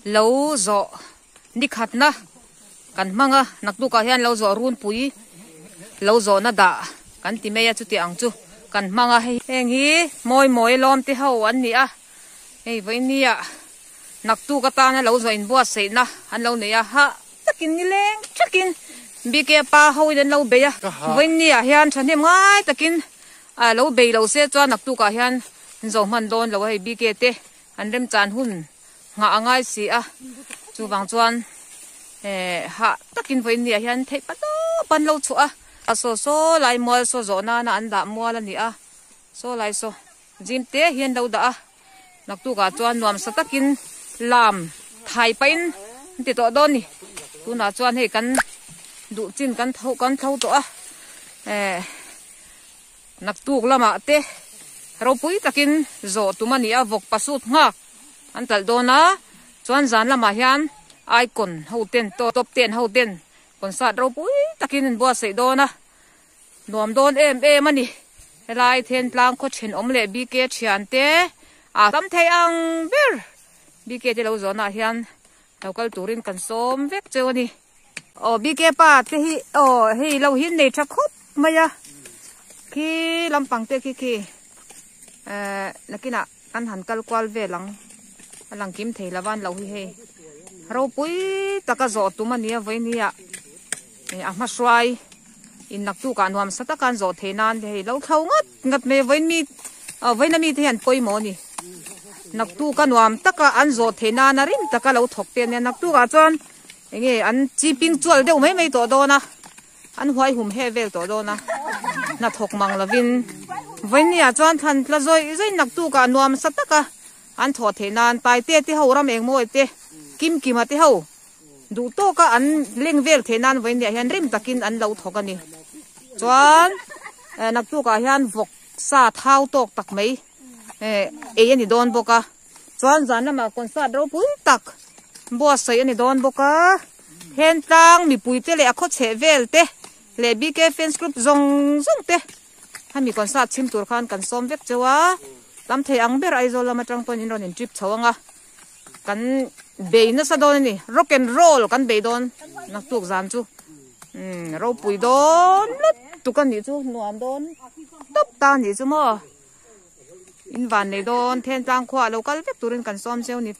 Lo zawh ni khatna kan hmang a naktukah hian lo zawh runpui lo zawhna dah kan ti mai a chuti ang chu kan hmang a hei heng hi mawi mawi lawm te ho an ni a hei vawinia naktuk atana lo zawh inbuatsaihna an lo nei a hah takin nileng thakin bike pa ho in an lo bei a vawinia hian thahnem ngai takin ah lo bei lo se chuan naktukah hian an zo hman dawn lo a hei bike te an remchan hun nghah a ngai si a chuvang chuan eh hah takin vawiin ni ah hian theih pa tawp an lo chhuah a a saw saw lai mual saw zawh nana an dah mual a ni a saw lai saw zim te hi an lo dah a naktukah chuan nuamsa takin lam thai pahin an ti tawh dawn a ni tunah chuan hei kan duh chin kan tho kan tho tawh a eh. Naktuk lamah te ropui takin zawh tum a ni a, vawk pasut nghak an talh dawn a, chuan zan lamah hian icon ho ten top ten ho ten concert ropui takin an buatsaih dawn a, nuam dawn em em a ni. Helai Thentlang khaw thenawm leh BK thian te a tam thei ang ber BK te lo zawhnaah hian lo kal turin kan sawm vek cheu a ni. Aw BK pa te hi aw hei lo hi nei tha khawp mai a khi lampang te khi khi eh nakinah kan han kal kual vel ang a lang kim thei lo va an lo hi hei ropui taka zawh tum a nia vawinia eh a hmahruai in naktukah nuam sa taka an zawh theih nan te hei lo thlo ngat ngat mai vawiin mi aw vawiin ami te hian pawimawh a ni naktuka nuam taka an zawh theih nana rim taka lo thawk te ania naktukah chuan. Enge an chiping chual deuh mai mai tawh dawn a, an huai hum he vel tawh dawn a, hnathawk mang lovin vawinia chuan thlan tla zawih zawih naktukah nuam sa taka an thawh theih nan Taite te ho ram engmawi te Kim Kima te ho duh tawka an leng vel theih nan vawinia hian rim takin an lo thawk a ni. Chuan naktukah hian vawk sa thau tawk tak mai ei a ni dawn bawk a. Chuan zan lamah concert ropui tak buatsaih a ni dawn bawk a, Thentlang mipui te leh a khawchheh vel te leh BK fans group zawng zawng te hemi concert chhim tur khan kan sawm vek cheu a, tam thei ang ber Aizawl lam atang pawhin in rawn in trip chho ang a, kan bei nasa dawn a ni, rock and roll kan bei dawn naktuk zan chu umm ropui dawn lutuk a nih chu nuam dawn tawp ta a nih chu maw. In van nei dawn Thentlang khua a lo kal vek turin kan sawm cheu ni.